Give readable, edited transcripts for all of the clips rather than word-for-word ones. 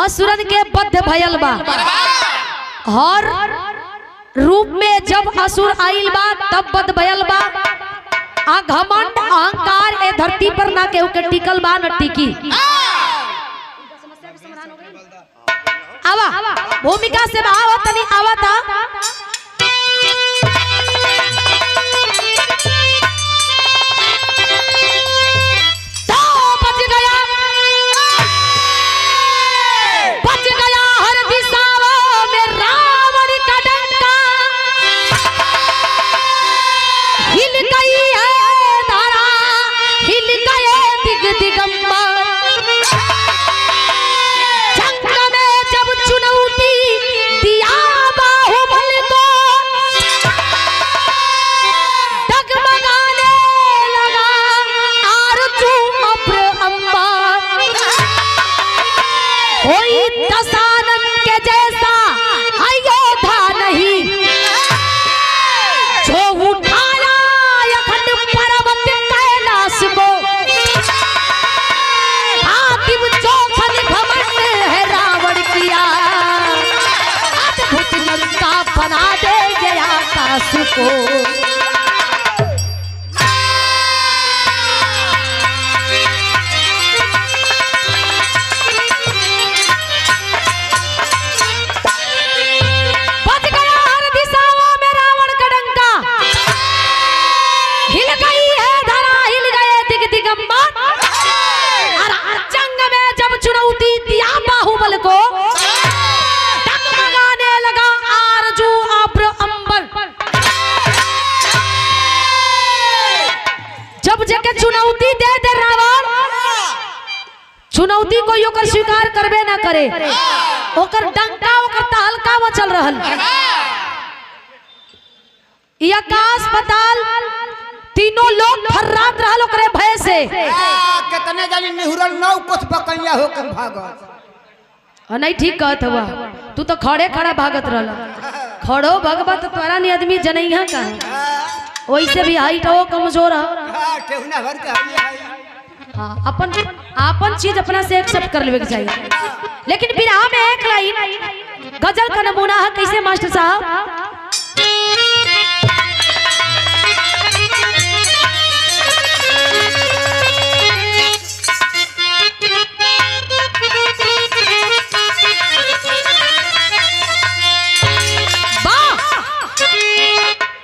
असुरन के बद्ध भयल बा। हर रूप में जब असुर आइल बा तब बद भयल बा। आ घमंड अहंकार ए धरती पर ना केहू के टिकल बा न टिकी। आवा भूमिका से भाव तनी आवा था। तो बच गया, बच गया हर दिशाओं में रावण का डंका। हिल गई है धारा, हिल गए दिग दिगंबर। जंग में जब चुनौती दिया बाहुबल को, डगमगाने लगा आरज़ू अभ्र अंबर। कोई दशानन के जैसा अयोध्या नहीं, जो उठाया अखंड पर्वत कैलाश को। हातिम चौखन घमंड है रावण किया, अद्भुत लंका बना दे गया आकाश को। बच गया हर दिशाओं में रावण का डंका। हिल गई है धरा, हिल गए दिग दिगंबर। और जंग में जब चुनौती दिया बाहुबल को, डगमगाने लगा आरजू अभ्र अंबर। जब जेके चुनौती दे दे रावण, चुनौती कोई ओकर स्वीकार करबे ना करे, ओकर डंका ओकर तहलका मचल रहल। ई आकाश पताल तीनों लोग थर्रात रहल ओकरे भय से। कितने जानी निहुरल नौ कुछ बकैया होकर भागत। और नहीं ठीक कहत हुआ, तू तो खड़े खड़ा भागत रहल। खड़ो भगवा तो तोरा नहीं आदमी जनैहा का, वैसे भी हाइट हो कमजोर हो। ठेहुना भर के हई हई। हाँ, अपन अपन चीज अपना से एक्सेप्ट कर लेवे के चाहिए। लेकिन बिरहा में एक लाइन गजल का नमूना है, कैसे मास्टर साहब? वाह,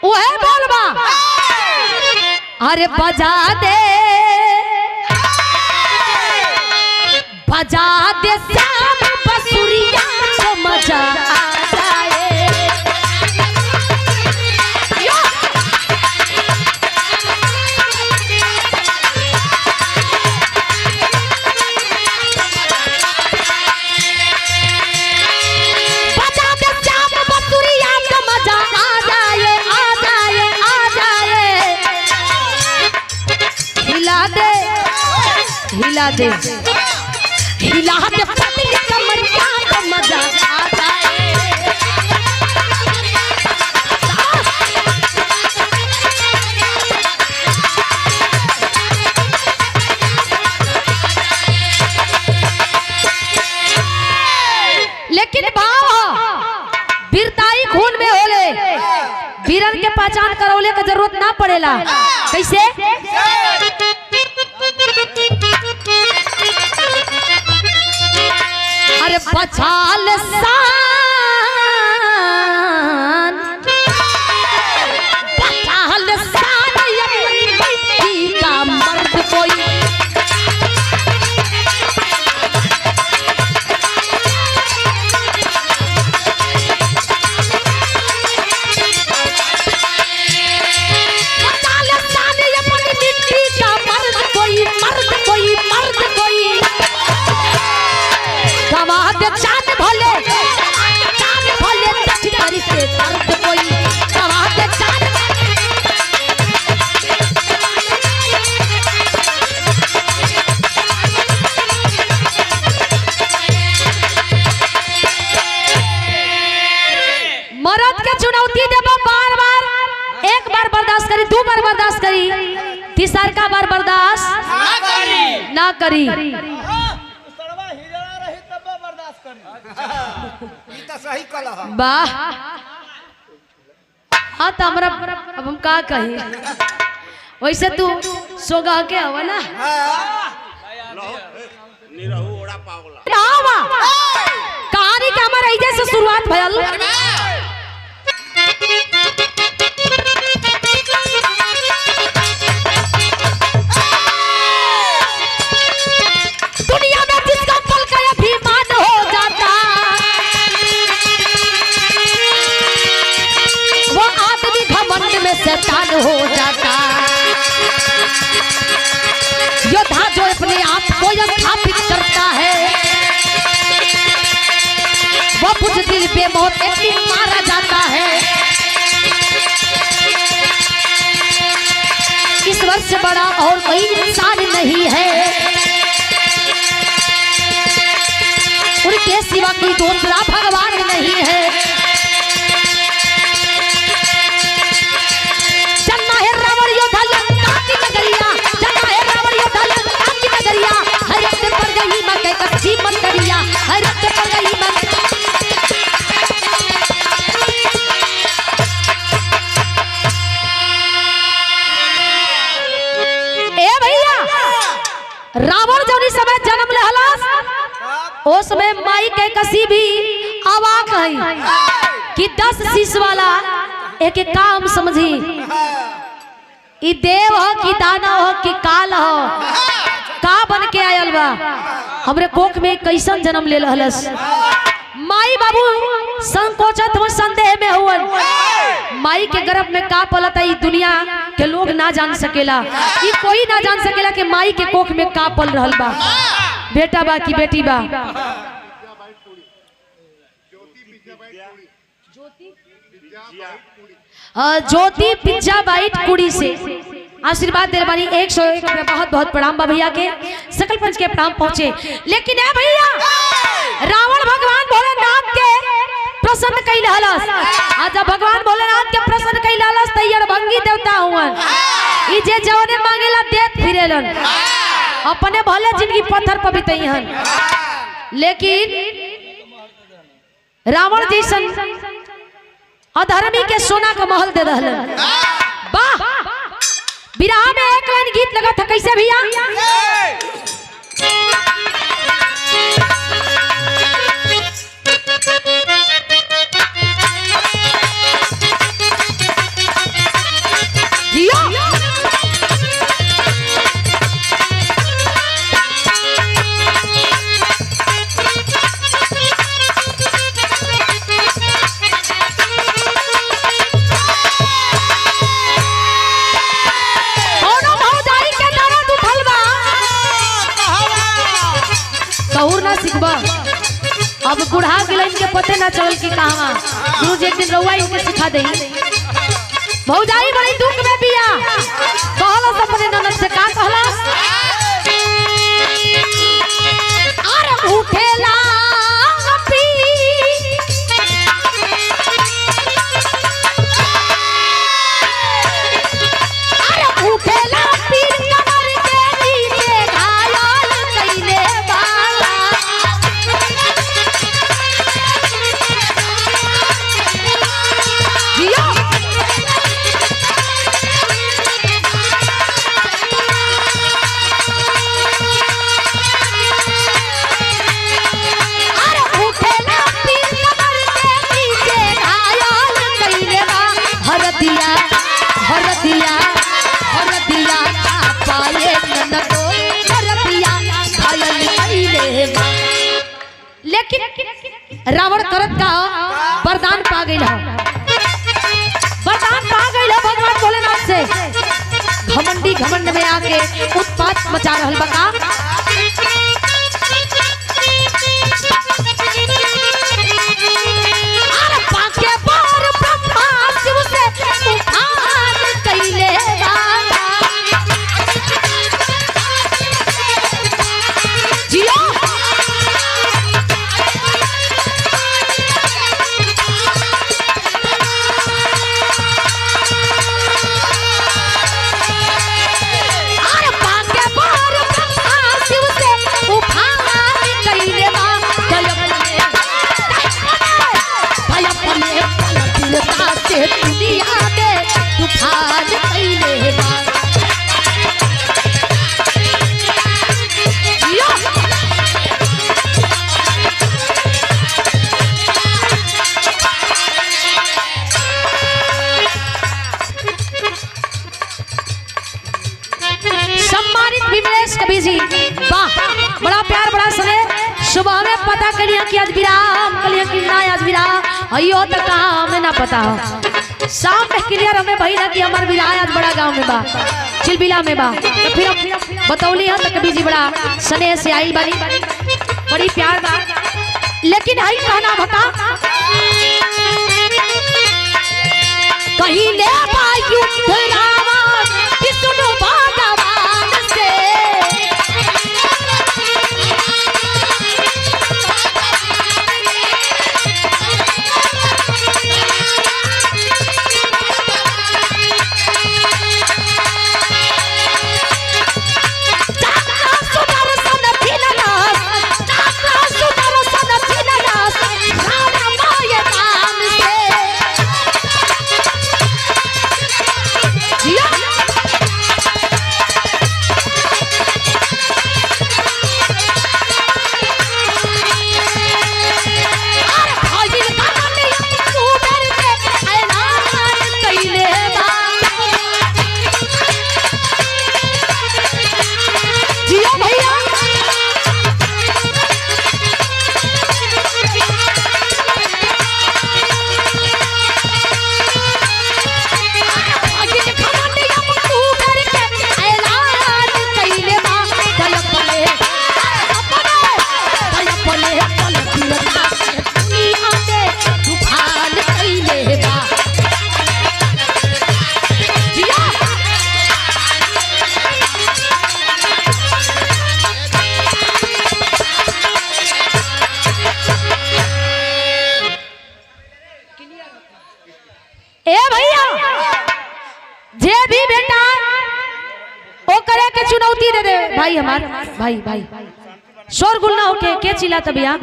वह बोल बा, अरे बजा दे, बजा दे श्याम बसुरिया तो मजा आ जाए। यो! बजा दे श्याम बसुरिया तो मजा आ जाए, आ जाए, आ जाए। हिला दे, हिला दे, हिला दे पतली कमरिया तो मजा आ जाए। लेकिन भाव वीरताई खून में होले, वीरन के पहचान करौले का जरूरत ना पड़ेला। कैसे? अरे बचाल सान, बचाल सान अपनी बेटी का मर्द कोई। बचाल सान अपनी मिट्टी का मर्द कोई, मर्द कोई, मर्द कोई। गवा दे चांद भोले, चांद भोले टच करके दर्द कोई। गवा दे चांद। मरद के चुनौती देबो बार बार, एक बार बर्दाश्त करी, दो बार बर्दाश्त करी, तीसर का बार बर्दाश्त ना करी। ना करी। सड़वा हिजड़ा रही तब बर्दाश्त करी। ई तो सही कल ह। वाह, हाँ तो हमरा अब हम का कही, वैसे तू सोगा के हवा ना। निरहु ओड़ा पावला। आवा कहानी के हमारा ऐजे से शुरुआत भयल। दुनिया में जिसका पल का अभिमान हो जाता, वो आदमी घमंड में शैतान हो जाता। योद्धा जो अपने आप को स्थापित करता है, वो बुजदिल बेमौत एक दिन मारा जाता है। ईश्वर से बड़ा और कोई इंसान नहीं है, उनके सिवा कोई दूसरा भगवान नहीं है। चलना है रावण योद्धा लंका की नगरिया, चलना है रावण योद्धा लंका की नगरिया। हरत पर गई मां के कच्ची मंदरिया, हरत पर गई मां। ए भैया, रावण जौनी समय जन्म लेहलस, ओ समय माई के कसी भी अवाक है कि 10 शीश वाला एक एक काम समझी, ई देव हो कि दानव हो कि काल हो, का बन के आयल बा हमरे कोख में, कैसन जन्म ले रहलस। माई बाबू संकोचत हो, संदेह में हुवन। माई के गर्भ में का पलत है, ई दुनिया के लोग ना जान सकेला, ई कोई ना जान सकेला कि माई के कोख में का पल रहल बा, बेटा बा कि बेटी बा। ज्योति पिज्जा बाइट कुड़ी से आशीर्वाद दे बानी 101 रुपया। बहुत बहुत प्रणाम बा भैया के, सकल पंच के प्रणाम पहुंचे। लेकिन ए भैया, रावण भगवान भोलेनाथ के प्रसन्न कैल हलस। आ जब भगवान भोलेनाथ के प्रसन्न कैल हलस तैयार भंगी देवता हुवन, ई जे जवने मांगेला देत फिरेलन, अपने भले जिंदगी पत्थर पर बितैहन। लेकिन रावण जैसन अधर्मी के सोना का महल दे रहलन। वाह, विराह में एक लाइन गीत लगा था, कैसे भैया? जियो। कौनो भौजाई के दर्द उठल बा, सहूर ना सिखबा। अब बुढ़ा गेलन के पते ना चलल कि कहवा। गुरुजी एक दिन रउआ इनके सिखा देई। भौजाई बड़ी दुख में बिया, कहलस अपने ननद से, का कहलस? अरे उठेला पी अरे उठेला पीर कमर के नीचे घायल कइले बाला। जियो। अरे उठेला पीर कमर के नीचे घायल कइले बा। हरदिया हरदिया हरदिया का पाए ननदो, हरदिया घायल कइले बा। लेकिन रावण करत का वरदान पा गइल ह, वरदान पा गइल ह भगवान भोलेनाथ से। घमंडी घमंड में आके उत्पात मचा रहल बा का? अरे पाके बार ब्रह्मा शिव से उठान कइले बा। जियो। अरे पाके बार ब्रह्मा शिव तूफान कइले बा। जिया। सम्मानित विमलेश कवि जी, वाह, बड़ा प्यार बड़ा स्नेह। सुबह में पता करिया कि आज विराम कलिया कि ना आज विराम अयो तो काम ना पता हो। शाम में क्लियर हमें भई ना कि हमार विराम आज बड़ा गांव में बा, चिलबिला में बा। तो फिर हम बतौली हम तो कवि जी बड़ा स्नेह से आइल बानी, बड़ी प्यार बा। लेकिन हई कहना बता कहीं ले बा युद्ध रावण विष्णु भगवान से। चक्र सुदर्शन थिलनास, चक्र सुदर्शन थिलनास, रावण नाम से। जिया। अरे भाई कानन कुबेर के ऐलान कइले बा। जिया भैया। भाई कानन कुबेर के ऐलान कइले बा। दया अपने अपने दया अपने पल फिरता दुनिया में तूफान कइले बा। जिया। ए भैया, जे भी बेटा ओ करे के चुनौती दे दे भाई हमार भाई भाई शोर गुल ना होके के चिल्लाता भैया।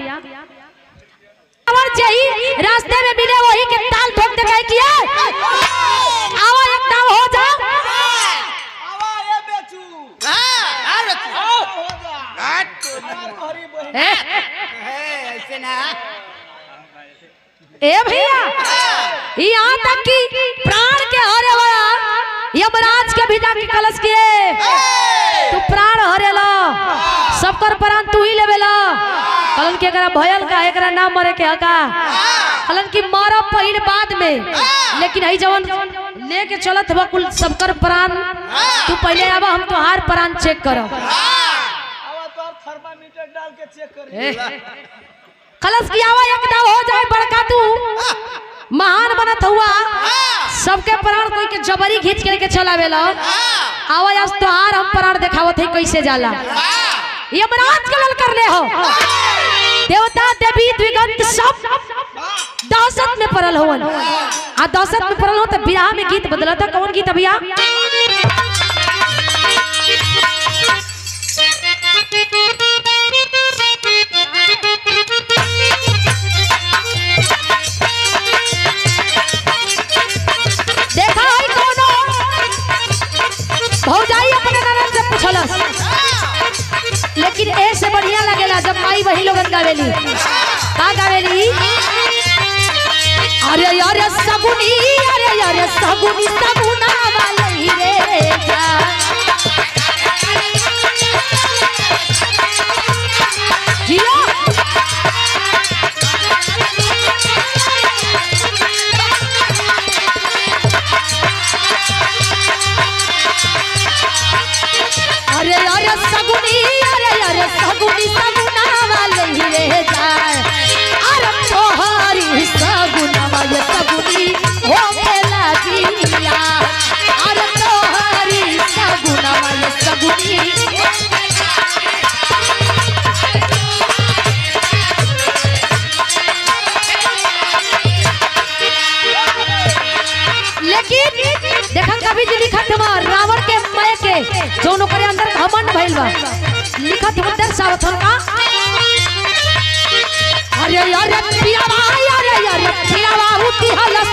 और जही रास्ते में मिले वही के ताल ठोक दे काहे किया आवा एक दाव हो जा। आवा ए बेचू। हाँ, बेचू। आओ हो जा। हट। हमार तोहरी बहन। ए, है, ऐसे ना। ए भैया, यहाँ तक कि प्राण के हरे वाला यमराज के भी जाके कलश किए तू प्राण हरेला, सबकर प्राण तू ही लेवेला। कलन के एकरा भयल का एकरा ना मरे के हका, कलन की मरब पहिल बाद में, लेकिन हई जवन लेके चलत हवा कुल सबकर प्राण तू पहले आवा, हम तोहार प्राण चेक करब। आवा तोहर थर्मामीटर डाल के चेक कर। खलस की आवा एक दाव हो जाए बड़का तू महान बनत हुआ, सबके प्राण कोई के जबरी खींच के लेके चलावेला। आवा आज तोहार हम प्राण देखावत है कैसे जाला। यमराज कलल कर ले हो, देवता देवी द्विगंत सब दहशत में पड़ल होवन। आ दहशत में पड़ल हो तो बिरहा में गीत बदला था। कौन गीत भैया? देखा है कोनो भौजाई अपने ननद से पूछलस, लेकिन ए से बढ़िया लगेला जब माई बहिन लोगन गावेली। का गावेली? अरे अरे सगुनी, अरे अरे सगुनी सगुना वाली रे जा। जिया। अरे अरे सगुनी, अरे अरे सगुनी सगुना वाले रे जाए। अरे तोहरी सगुना वाले सगुनी हो खेला जिया। अरे तोहरी सगुना वाले सगुनी। लेकिन देखन कभी जी लिखत हमा रावण के मय के जौन ओकरे अंदर घमंड भइल बा, लिखत हम दर्शावत हम का। अरे अरे पियावा, अरे अरे पियावा उठी हलस।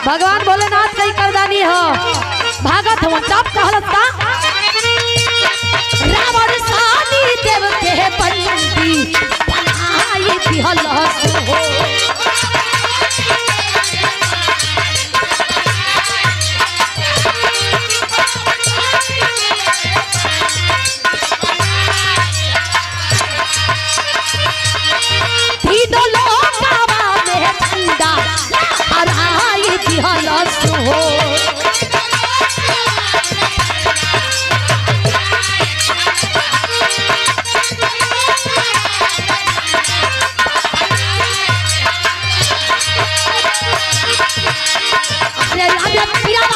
भगवान भोलेनाथ कई करदानी हो भागत हो तब कहलत का रावण सानी देव के बंदी बनाई दिहलस हो। तीनों लोकावा में ठंडा हराई दिहलस हो। अरे अरे पीरा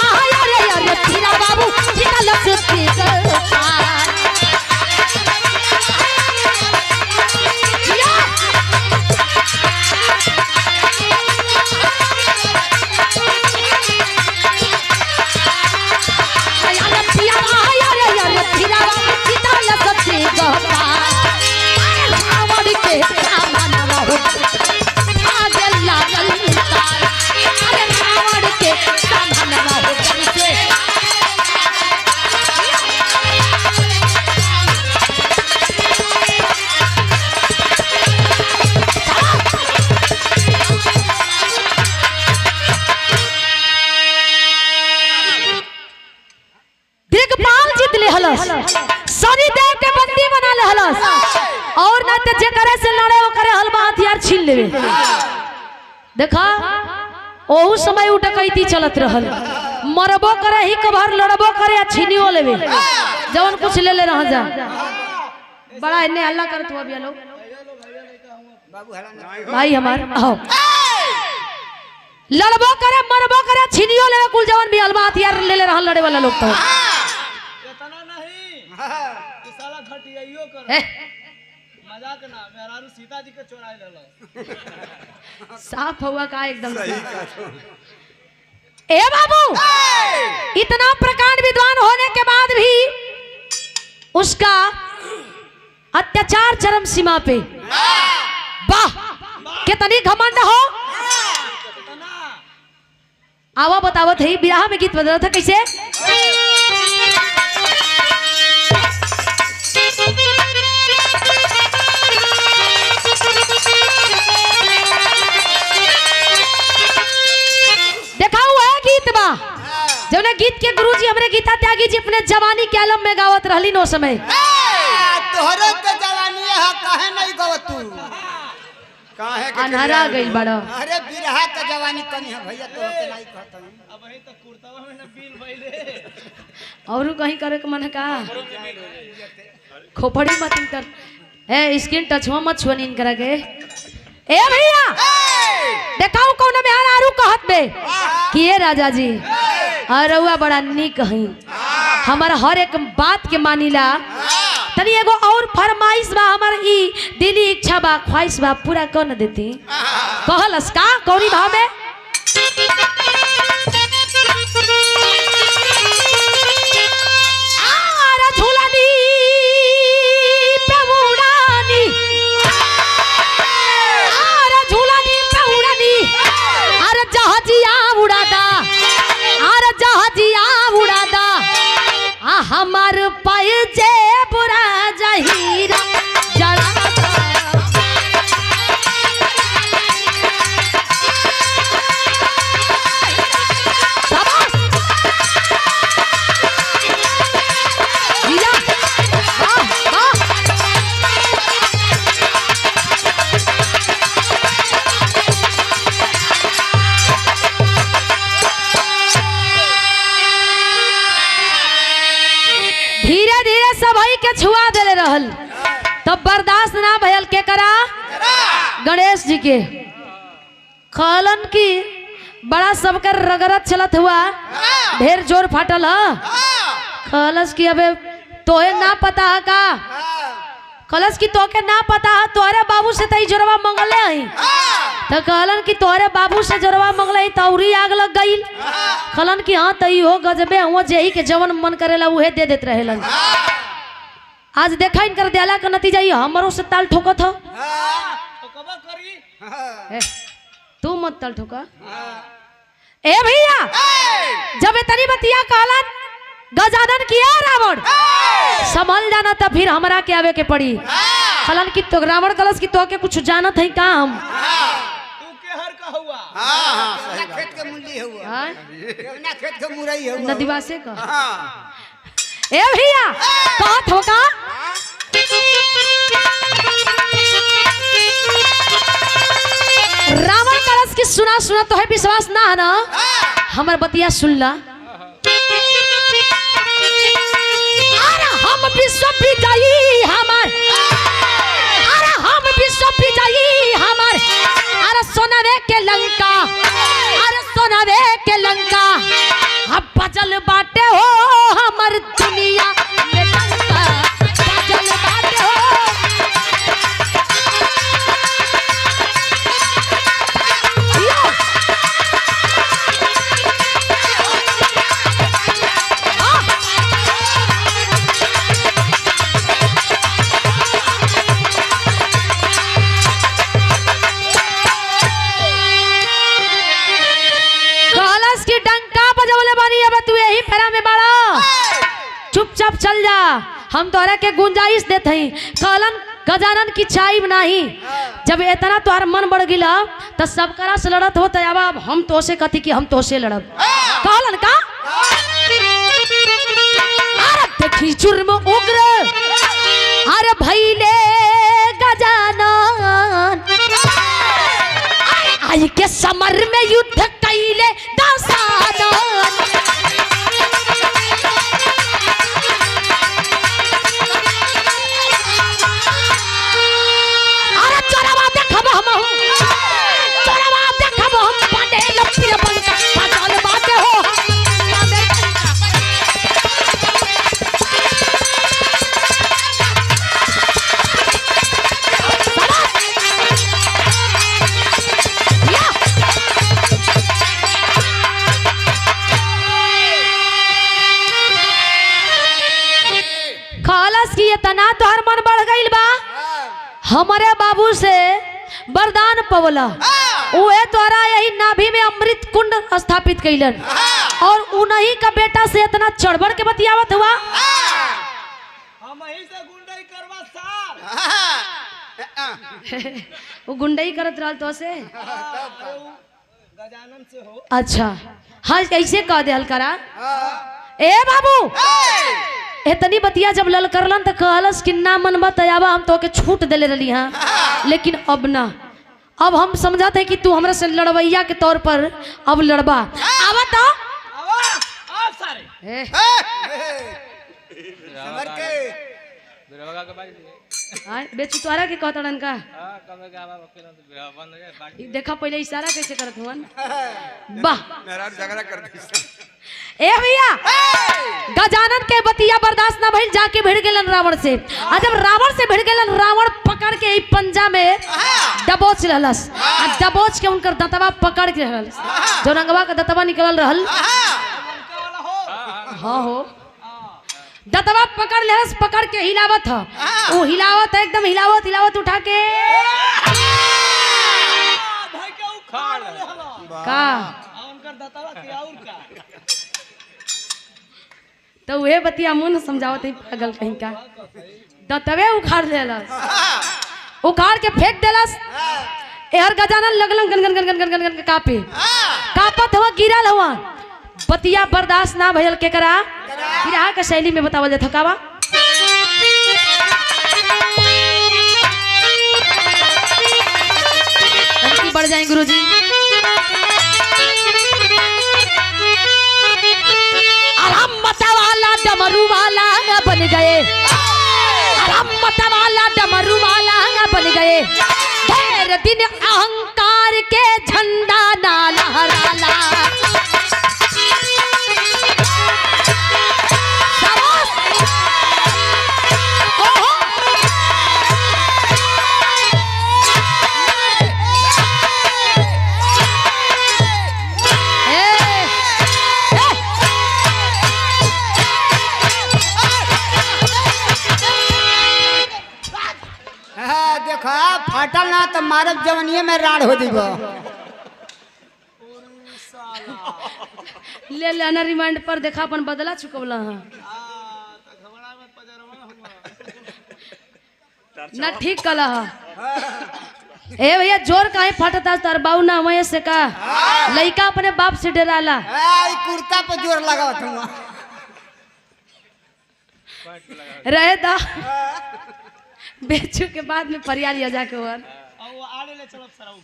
अरे अरे पीरा बाबू दिहलस तिगल जिया। अरे पिया अरे अरे पीरा बाबू दिहलस तिगल रावण के सामना हो आगे लागल तार। अरे रावण के सामना हो कैसे दिग्पाल जीत ले हलस, शनि देव के बंदी बना ले हलस, और ना ते जे करे से लड़े वो करे हलवा हथियार छीन लेवे। देखा ओहू समय उ डकैती चलत रहल, मरबो करे ही कभार लड़बो करे आ छीनियो लेवे, जवन कुछ ले ले रह जा। बड़ा इन्ने हल्ला करत हुआ भैया लोग। बाबू हला ना। भाई हमार आओ लड़बो करे मरबो करे छीनियो लेवे कुल जवन भी हलवा हथियार ले ले रहल लड़े वाला लोग तो। इतना नहीं हाँ। कि साला घटियाइयो कर ए, मजाक ना मेहरारू सीता जी के चोराई लेलो। साफ हुआ का एकदम से। ए बाबू इतना प्रकांड विद्वान होने के बाद भी उसका अत्याचार चरम सीमा पे। वाह कितनी घमंड हो। आवा बतावत है ब्याह में गीत बदला था कैसे। देखा हुआ है गीत बा जौने गीत के गुरुजी हमरे गीता त्यागी जी अपने जवानी के आलम में गावत रहली नो समय। तोहरे के जवानी है काहे नहीं गवत तू? काहे के अनहरा गइल बड़ो। अरे बिरहा के जवानी कनी है भैया तोहरे के नहीं कहत हूं। अब वही तो कुर्तावा में ना बिल भइले। और कहीं करे के मन का खोपड़ी मत इंटर ए स्क्रीन टच हुआ मत छुआ नींद करा के। ए भैया देखाऊ कौन में आरू कहत बे कि ए राजा जी अरुआ बड़ा निक हई, हमार हर एक बात के मानिला, तनी एगो और फरमाइश बा हमार ई दिली इच्छा बा ख्वाहिश बा पूरा कर न देती। कहलस का कौनी भाव में। आरा झूलानी पे उड़ानी, आरा झूलानी पे उड़ानी, आरा जहाजिया उड़ादा, आरा जहाजिया उड़ादा, आ हमार पाए जे बुरा जहीरा जड़ादा। शाबाश। जीजा, वाह, वाह। धीरे धीरे सबई के छुआ देले रहल तब बर्दाश्त ना भयल के करा गणेश जी के कहलन की बड़ा सबकर रगरत चलत हुआ ढेर जोर फाटल ह। कहलस की अबे तोहे ना पता है का। कहलस की तोके ना पता है तोहरे बाबू से तई जोरवा मंगले हई। तो कहलन कि तोहरे बाबू से जोरवा मंगले हई तौरी आग लग गईल। कहलन कि हाँ तई हो गजबे हुआ जेही के जवन मन करेला उहे दे देत रहेलन। आज देखा इनकर देला का नतीजा ये हमरो से ताल ठोकत हो। तो कब करी ए, तू मत ताल ठोका। ए भैया, जब इतनी बतिया कहलन गजानन किया रावण संभल जाना त फिर हमरा के आवे के पड़ी। कहलन कि तो रावण कलस की तो के कुछ जानत है का हम? तू के हर का हुआ? हाँ हाँ सही बात। खेत के मुंडी हुआ। हाँ? ना खेत के मुरई हुआ। नदीवा से का। हाँ। ए भैया कहत हो का रावण कलस की सुना सुना तो है विश्वास ना है ना, हमर बतिया सुन ला। अरे हम विश्व विजयी हमार, अरे हम विश्व विजयी हमार, अरे सोनावे के लंका, अरे सोनावे के लंका, अब बजल बाटे हो हमर दुनिया में डंका, बजल बाटे हो। यो। हाँ। कहलस की डंका बजौले बानी, अब तू यही फेरा में बाड़ा, चुपचाप चल जा, हम तोहरा के गुंजाइश देत हई। कहलन गजानन की चाइब नाही, जब इतना तोहर मन बढ़ गिला त सबकरा से लड़त हो त अब हम तोसे कथी कि हम तोसे लड़ब। कहलन का अरे देखी जुर्म उग्र अरे भैले गजानन, आई के समर में युद्ध कैले दसानन। अरे चोरवा देखब हम, चोरवा देखब हम पांडे लपीर बंका पागल बाटे हो। या। खलस की इतना तोहर मन बढ़ गइल बा, हमारे बाबू से वरदान पवला, उहे तोहरा यही नाभि में अमृत कुंड स्थापित कैलन और उन्हीं का बेटा से इतना चढ़बड़ के बतियावत हुआ। हम ही से गुंडई करवा साहब। वो गुंडई करत रहल तो से। अरे वो गजानन से हो। अच्छा हाँ ऐसे कह दे करा। ए बाबू इतनी बतिया जब लल करलन त कहलस कि ना मन बतयावा हम तो के छूट देले रही हाँ, लेकिन अब ना, अब हम समझत है कि तू हमरा से लड़वैया के तौर पर अब लड़बा। आवा तो आवा आप सारे समर के आय बेचू तोहरा के कहतड़न का ई देखा पहले इशारा कैसे करत हुवन। वाह मेहरारू झगड़ा कर दी। ए भैया गजानन के बतिया बर्दाश्त ना भइल, जाके भिड़ गेलन रावण से। आ जब रावण से भिड़ गेलन, रावण पकड़ के ई पंजा में दबोच रहलस आ दबोच के उनकर दतवा पकड़ के रहलस, जो रंगवा का दतवा निकलल रहल। हाँ हो दतवा पकड़ लेहस, पकड़ के हिलावत ह, वो हिलावत है एकदम हिलावत हिलावत उठा के भाई के उखाड़ ले हलो का आ उनकर दतवा के और का तो उहे बतिया मुन समझावत है पागल कहीं का। दतवे उखाड़ लेलस, उखाड़ के फेंक देलस। एहर गजानन लगलन गन गन गन गन गन गन गन कापे, कापत हुआ गिरल हुआ। बतिया बर्दाश्त ना भयल के करा बिरहा के शैली में बतावल जात कावा। तनकी बढ़ जाए गुरुजी। आराम मता वाला डमरू वाला बन गए, आराम मता वाला डमरू वाला बन गए, ढेर दिन अहंकार के झंडा ना लहराला। शाबाश! ओहो! ए! ए! हाँ, देखा फाटल ना तो मारब जवनिये में राड़ हो जइबो। ले लेना रिमांड पर, देखा अपन बदला चुकवला। हाँ घबरा मत, पजरवा हुआ। ना ठीक कला हा। ए भैया, जोर काहे फटता तार बाऊ ना वहीं से का लइका अपने बाप से डराला। ई कुर्ता पे जोर लगावत हुआ। रहे दा, बेचू के बाद में फरियाद लिया जाके और और वो आड़े ले चलब सराऊ।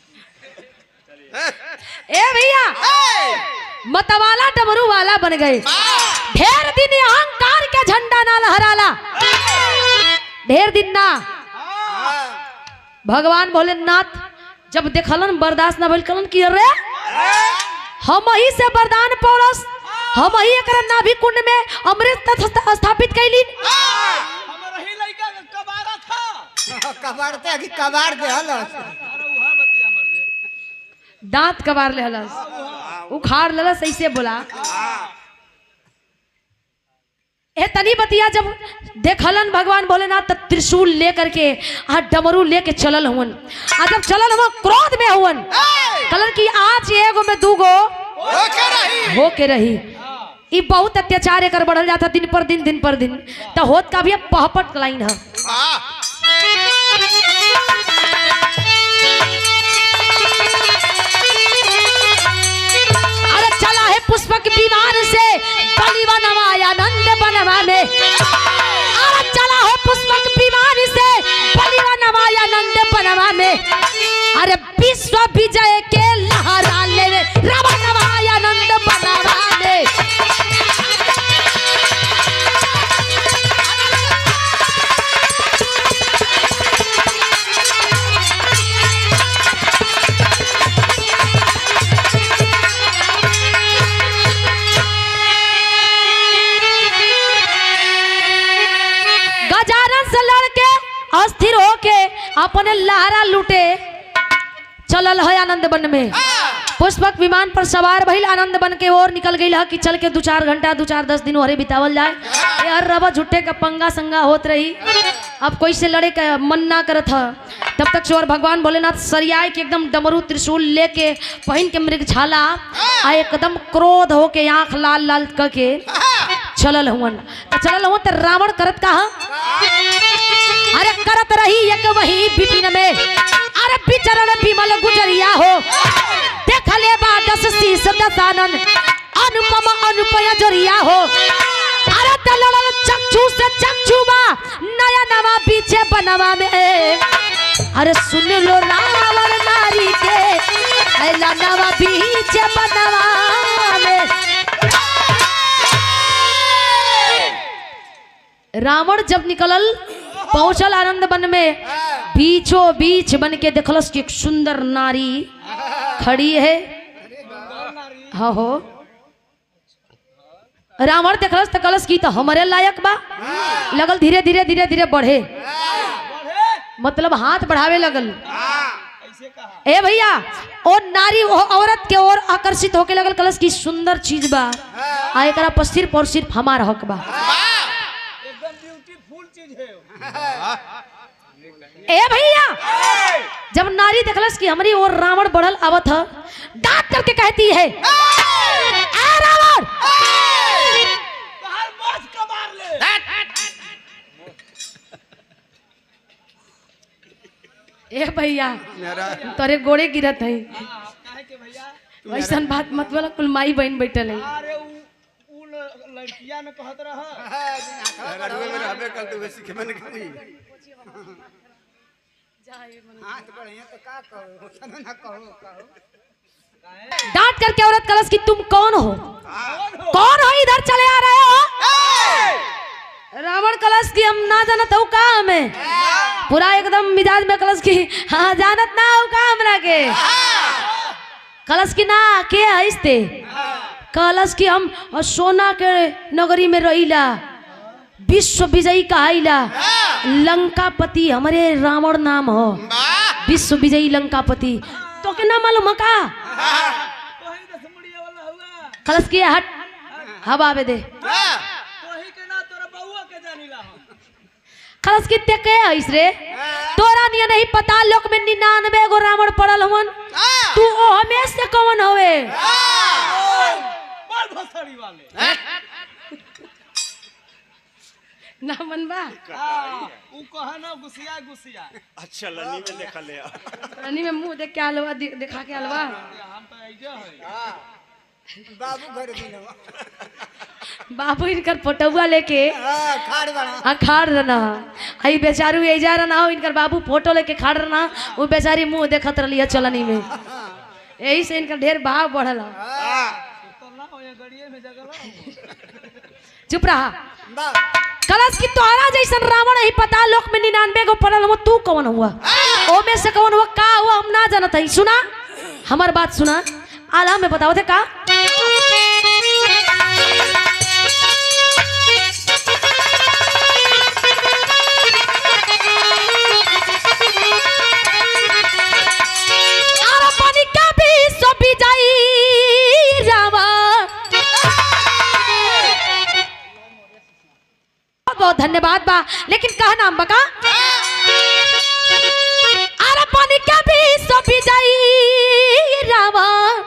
ए भैया, मतवाला डमरू वाला बन गए। ढेर दिन अहंकार के झंडा ना लहराला, ढेर दिन ना। भगवान भोलेनाथ जब देखलन बर्दाश्त ना भइल, कलन की अरे हम ही से वरदान पौलस, हम ही एकरा नाभि कुंड में अमृत तत्व स्थापित कैलीन। हमर ही लइका के कबारा था। कबाड़ते कि कबाड़ दे हलस। अरे उहा बतिया मर दे। दांत कबार ले हलस, उखाड़ ललस, ऐसे बोला। ए तनी बतिया जब देखलन भगवान भोलेनाथ तब त्रिशूल ले करके आ डमरू लेके चलल हुवन। आ जब चलल हुवन क्रोध में हुवन, कलन की आज एगो में दूगो हो के रही। ई बहुत अत्याचार एकर बढ़ल जाता दिन पर दिन, दिन पर दिन। त होत का भी पहपट लाइन है। अरे चला है पुष्पक विमान से बलि बनवाया नंद बनवा में। अरे चला है पुष्पक विमान से बलि बनवाया नंद बनवा में। अरे विश्व विजय के लहरा ले रवनवाया नंद बनवा में। गजानन से लड़के अस्थिर होके अपने लहरा लूटे चलल है आनंद वन में। पुष्पक विमान पर सवार भइल आनंद वन के ओर निकल गई है कि चल के 2-4 घंटा 2-4-10 दिन ओरे बितावल जाए। यार रवा झुट्टे का पंगा संगा होत रही, अब कोई से लड़े का मन ना करत ह। तब तक चोर भगवान भोलेनाथ सरियाए के एकदम डमरू त्रिशूल लेके पहन के मृगछाला आ एकदम क्रोध होके आंख लाल लाल करके चलल हुवन। तो चलल हुवन तो रावण करत का? अरे करत रही एक वही विपिन में। अरे बिचरण विमल गुजरिया हो, देख ले बा दस शीस दसानन अनुपम अनुपय जरिया हो। अरे तलड़ल चक्षु से चक्षु बा नया नवा पीछे बनवा में। अरे सुन लो रावण नारी के ऐला नवा पीछे बनवा में। रावण जब निकलल पहुंचल आनंद वन में, बीचों बीच बन के देखलस कि एक सुंदर नारी खड़ी है। हाँ हो, रावण देखलस तो कलस की तो हमारे लायक बा। लगल धीरे धीरे धीरे धीरे बढ़े, मतलब हाथ बढ़ावे लगल। ए भैया, और नारी वो औरत के ओर आकर्षित होके लगल, कलस की सुंदर चीज बा, आ एकरा पर सिर्फ और सिर्फ हमार हक बा। ए भैया, जब नारी देखलस कि हमारी ओर रावण बढ़ल आवत ह, डांट करके कहती है, ए रावण, ए भैया तोरे गोड़े गिरत है, वैसन बात मत बोला, कुल माई बहन बैठल है। लड़किया में कहत रहा डांट करके औरत कलस कि तुम कौन हो, कौन हो इधर चले आ रहे हो? रावण कलश की हम ना जानत हो का, हमें पूरा एकदम मिजाज में कलश की हाँ जानत ना हो का हमरा के। कलश की ना के हईसते, कलश की हम सोना के नगरी में रहीला, विश्व विजयी कहाइला, लंकापति हमारे रावण नाम हो, विश्व विजयी लंकापति। तो के ना मालूम का? कलश की हट हवा आवे दे। कलश की ते के हईस रे, तोरा निया नहीं पता लोक में 99 गो रावण पड़ल हवन, तू ओ हमेश से कौन होवे? कटारी वाले। ना मनबा। हाँ, उ कहे ना गुसिया गुसिया। अच्छा लनी में देखा ले। रानी में मुंह देख के हलवा दिखा के हलवा। हम तो ऐजे है। बाबू घर दिनवा। बाबू इनकर फोटोआ लेके हां खाड़ बना। अखाड़ रहना हई बेचारू एजा रहना हो, इनकर बाबू फोटो लेके खाड़ रहना, वो बेचारी मुंह देखत रहली है चलनी में, यही से इनकर ढेर भाव बढ़ल। तो ना हो ये गड़िए में जगह। चुप रहा। कलश की तोहरा जैसन रावण ही पता लोक में 99 गो पड़ल हो, तू कौन हुआ, ओमे से कौन हुआ का हुआ हम ना जानत हई। सुना हमार बात सुना, आला में बताओ थे का पानी का भी सभी जाई रावण। बहुत बहुत धन्यवाद बा, लेकिन कहा नाम बका आरा पानी का भी सभी जाई रावण।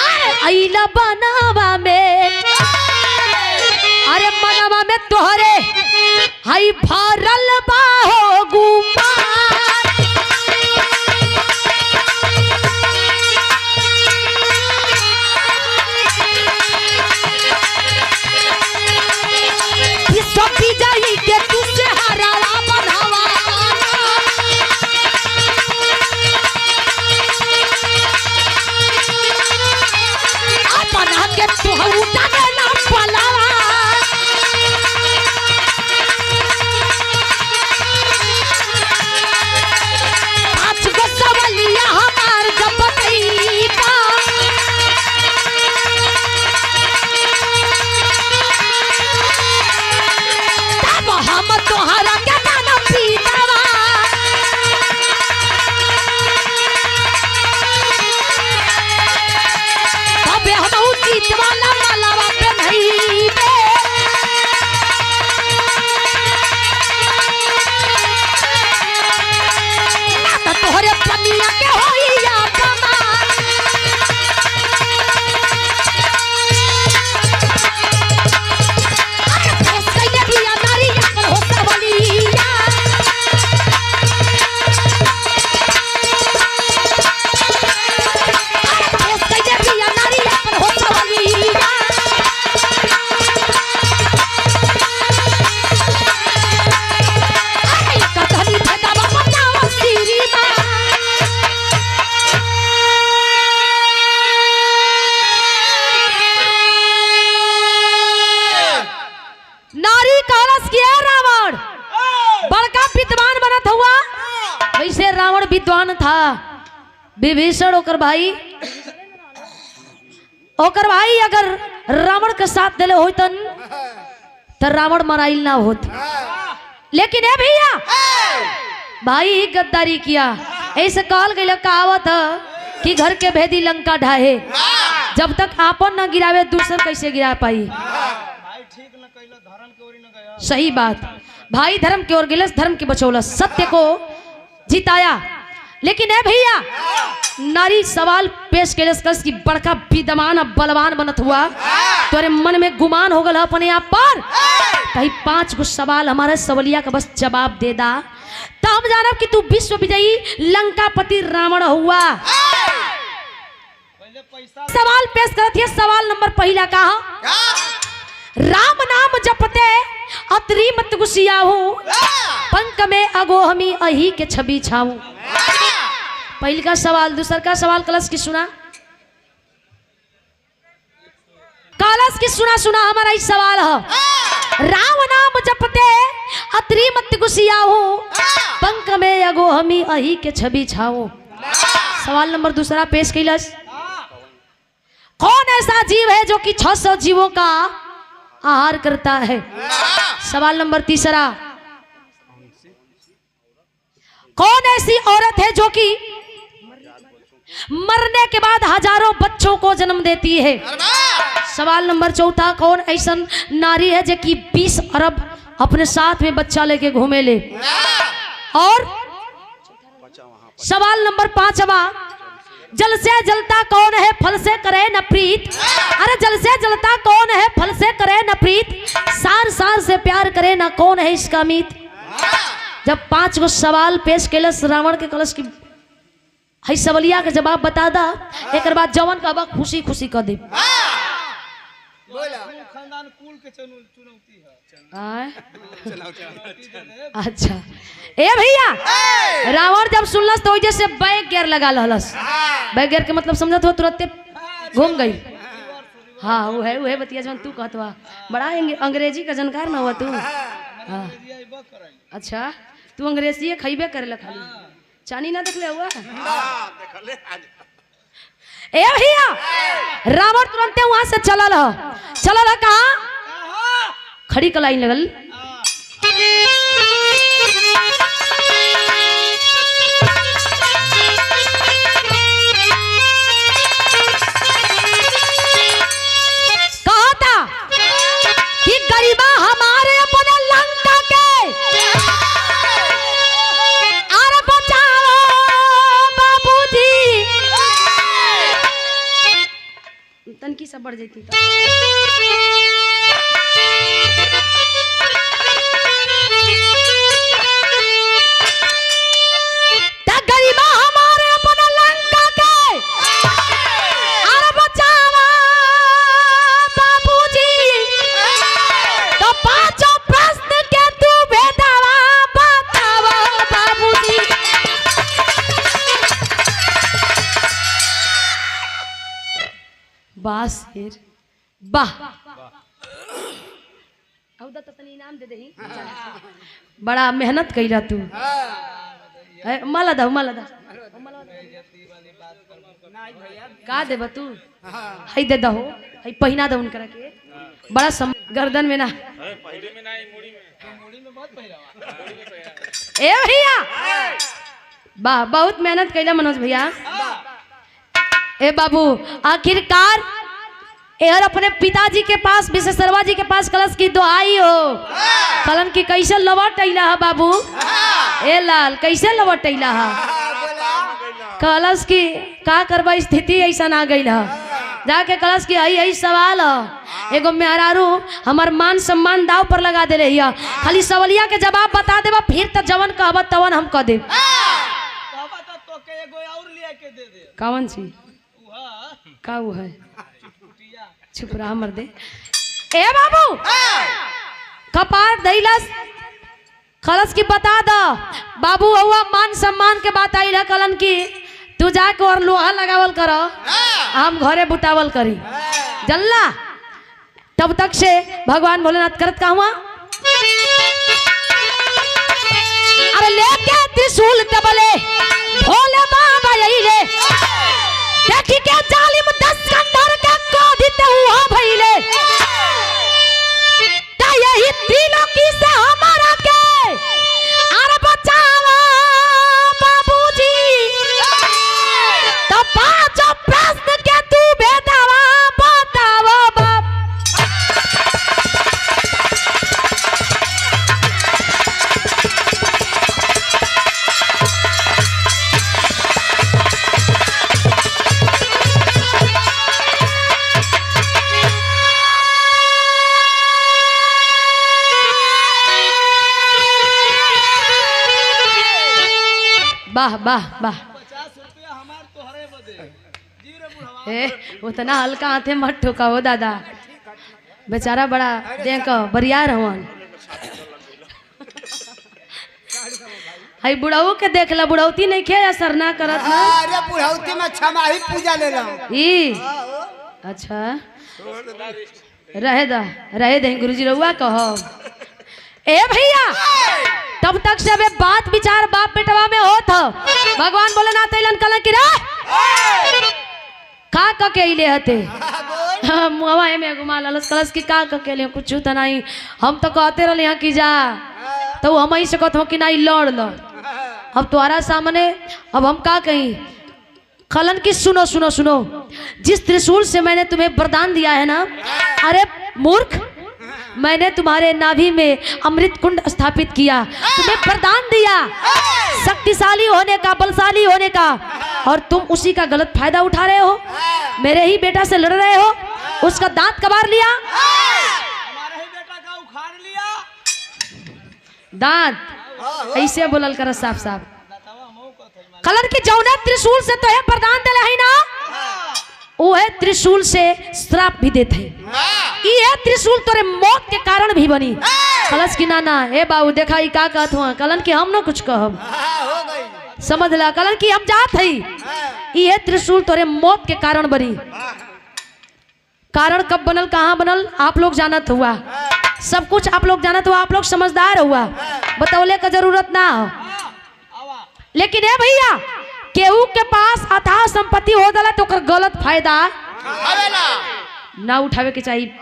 अरे अइला बनावा में, अरे मनवा में तोहरे हई भरल बा हो गुमान। सभी जाई के तू से हरावा बनावा। अपना के तू उठा ना पलावा। पाँच गो सवलिया हमार जपतईबा। तब हम तोहरा के नाना पीतावा। तबे हम उचित वाला मालावा पेन्हइबे। ना त तोहरे पनिया के होइया कमाल। अरे फंस गइले बिया नारी अपन हो सवलिया। अरे फंस गइले बिया नारी अपन हो सवलिया। अरे कतनी भदावा बनावा सीरी मां। नारी कहलस कि ए रावण बड़का विद्वान बनत हुआ। वैसे रावण विद्वान था, विभीषण ओकर भाई, ओकर भाई अगर रावण के साथ दिले होतन तो रावण मराइल ना होत। लेकिन ए भैया भाई ही गद्दारी किया। ऐसे कहल गइल कहावत है कि घर के भेदी लंका ढाहे, जब तक आपन न गिरावे दूसर कैसे गिरा पाई। भाई ठीक न कइलो, धर्म के ओरी न गया। सही बात, भाई धर्म की ओर गिलस, धर्म की बचौलस, सत्य को जिताया। लेकिन ए भैया नारी सवाल पेश कैलस कस की बड़का विद्वान अब बलवान बनत हुआ, तोरे मन में गुमान हो गल अपने आप पर। कहीं 5 गो सवाल हमारे सवलिया का बस जवाब दे दा तो हम जानब कि तू विश्व विजयी लंकापति रावण हुआ। पहले पैसा सवाल पेश करत है। सवाल नंबर पहला का, राम नाम जपते अतरी मत गुसियाहू, पंक में अगोहमी अही के छवि छाऊं। पहल का सवाल। दूसर का सवाल कलश की सुना, कलश की सुना सुना हमारा ही सवाल है। राम नाम जपते अतरी मत गुसियाहू, पंक में अगोहमी अही के छवि छाऊं। सवाल नंबर दूसरा पेश कैलस, कौन ऐसा जीव है जो कि 600 जीवों का आहार करता है। सवाल नंबर तीसरा, कौन ऐसी औरत है जो कि मरने के बाद हजारों बच्चों को जन्म देती है। सवाल नंबर चौथा, कौन ऐसा नारी है जो कि 20 अरब अपने साथ में बच्चा लेके घूमे ले। और सवाल नंबर पांचवा, जल से जलता कौन है फल से करे न प्रीत, अरे जल से जलता कौन है फल से करे न प्रीत, सार सार से प्यार करे ना कौन है इसका मीत। जब 5 गो सवाल पेश कैलस रावण के कलश की हई सवलिया के जवाब बता दा, एक बाद जवन कहबा खुशी खुशी कर दे। बोला खानदान कुल के चुनौती है। आय? अच्छा ए भैया, रावण जब सुनलस तो ओइजे से बैग गेर लगा लहलस। बैग गेर के मतलब समझत हो, तुरंते घूम गई। हाँ वो है, वो है बतिया जवन तू कहत बा, बड़ा अंग्रेजी का जानकार ना हुआ तू। हाँ अच्छा, तू अंग्रेजी खइबे करेला खाली, चानी ना देखले हुआ। ए भैया, रावण तुरंते वहां से चलल ह, चलल ह कहाँ, खड़ी कलाई लगल। कहा था कि गरीबा हमारे अपने लंका के अरे बचाओ बाबूजी। तनकी सब बढ़ जाती। गरीबा हमारे अपने लंका के अरे बचाओ बाबूजी, तो पांचों प्रश्न के तू भेदावा बतावा बाबूजी। वाह शेर वाह, औ दा त तनी इनाम दे देही, बड़ा मेहनत कइला तू। ए, माला दा माला दा का देबा तू, हई दे दहो, हई पहिना दो उनकरा के, बड़ा गर्दन में ना। ए भैया वाह, बहुत मेहनत कैला मनोज भैया। ए बाबू, आखिरकार एहर अपने पिताजी के पास विशेषरवा जी के पास कलश की दुहाई हो, कलन की कैसे लौट अइला है बाबू। ए लाल कैसे लौट अइला है, कलश की का करबा, स्थिति ऐसा ना गई है। जाके कलश की आई आई सवाल है, एगो मेहरारू हमार मान सम्मान दाव पर लगा दे रही है, खाली सवलिया के जवाब बता देबा फिर त जवन कहबा तवन हम कह देब। कहबा त तोके एगो और लिया के दे दे। कौन सी का वो है, चुप रहा मर दे। ए बाबू, कपार दैलस कलश की बता दो बाबू, हुआ मान सम्मान के बात आई कलन की, तू जाके और लोहा लगावल करो, हम घरे बुतावल करी जल्ला। तब तक से भगवान भोलेनाथ करत का हुआ, अरे लेके त्रिशूल तबले भोले बाबा अइले, देखी के जालिम 10 कंधर के कोदित हुआ भइले, ता यही त्रिलोकी से हमारा के अरे बचावा बाबूजी, तो पांचों प्रश्न के तू भेदावा बतावा बाप। वाह वाह वाह, 50 रुपया हमार तोहरे बदे जी रे बुढ़वा। ए उतना हल्का हाथे मत ठोका हो दादा, बेचारा बड़ा देख बरियार हवन। हई बुढ़ऊ के देख ला, बुढ़ौती नहीं खे असर ना करत ना। अरे बुढ़ौती में छमाही पूजा ले लो। ई अच्छा रहे दा, रहे दे गुरुजी रहुआ कहो। ए भैया, तब तक से अबे बात विचार बाप बेटवा में होत हो। भगवान बोले ना तैलन कलन की रे का क के अइले हते, मुहवा में घुमा ललस कलस की का क के अइले, कुछ त नहीं, हम तो कहते रहले यहाँ की जा, तो हम ही से कहत हो कि नहीं लड़ लो, अब तुम्हारा सामने अब हम का कहीं। खलन की सुनो सुनो सुनो, जिस त्रिशूल से मैंने तुम्हें वरदान दिया है ना, अरे मूर्ख, मैंने तुम्हारे नाभि में अमृत कुंड स्थापित किया, तुम्हें वरदान दिया शक्तिशाली होने का, बलशाली होने का। और तुम उसी का गलत फायदा उठा रहे हो, मेरे ही बेटा से लड़ रहे हो, उसका दांत कबार लिया। हमारे ही बेटा का उखाड़ लिया दांत ऐसे बोलल कर साफ साफ। कलन की जौना त्रिशूल से तो है प्रदान दिले है ना, वो है त्रिशूल से श्राप भी देते। ये त्रिशूल तोरे मौत के कारण भी बनी। कलश की नाना ए बाबू देखा ई का कहत हुआ। कलन की हम ना कुछ कहब, हो गई। समझ ला। कलन की हम जात हई, ये त्रिशूल तोरे मौत के कारण बनी। कारण कब बनल, कहाँ बनल, आप लोग जानत हुआ, सब कुछ आप लोग जानत हुआ, आप लोग समझदार हुआ, बतौले का जरूरत ना हो। लेकिन ए भैया, केहू के पास अथाह संपत्ति हो जाला तो ओकर गलत फायदा ना उठावे के चाहिए।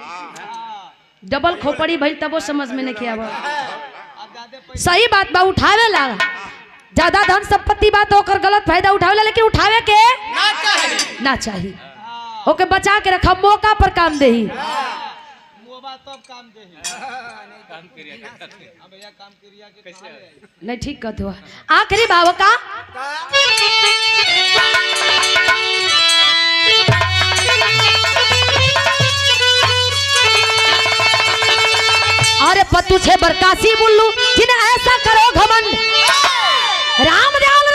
डबल खोपड़ी भइल तबो समझ में नहीं आवा। सही बात बा, उठावे ला ज्यादा धन संपत्ति बा तो ओकर गलत फायदा उठावेला, लेकिन उठावे के ना चाहिए। ओके बचा के रखा, मौका पर काम देही। तब काम देही। हाँ भैया, काम क्रिया के कहाँ ले आई? नहीं ठीक कहते हुआ। आखिरी भाव का अरे पत्तू छे बरकासी बुल्लू जिन ऐसा करो घमंड। रामदयाल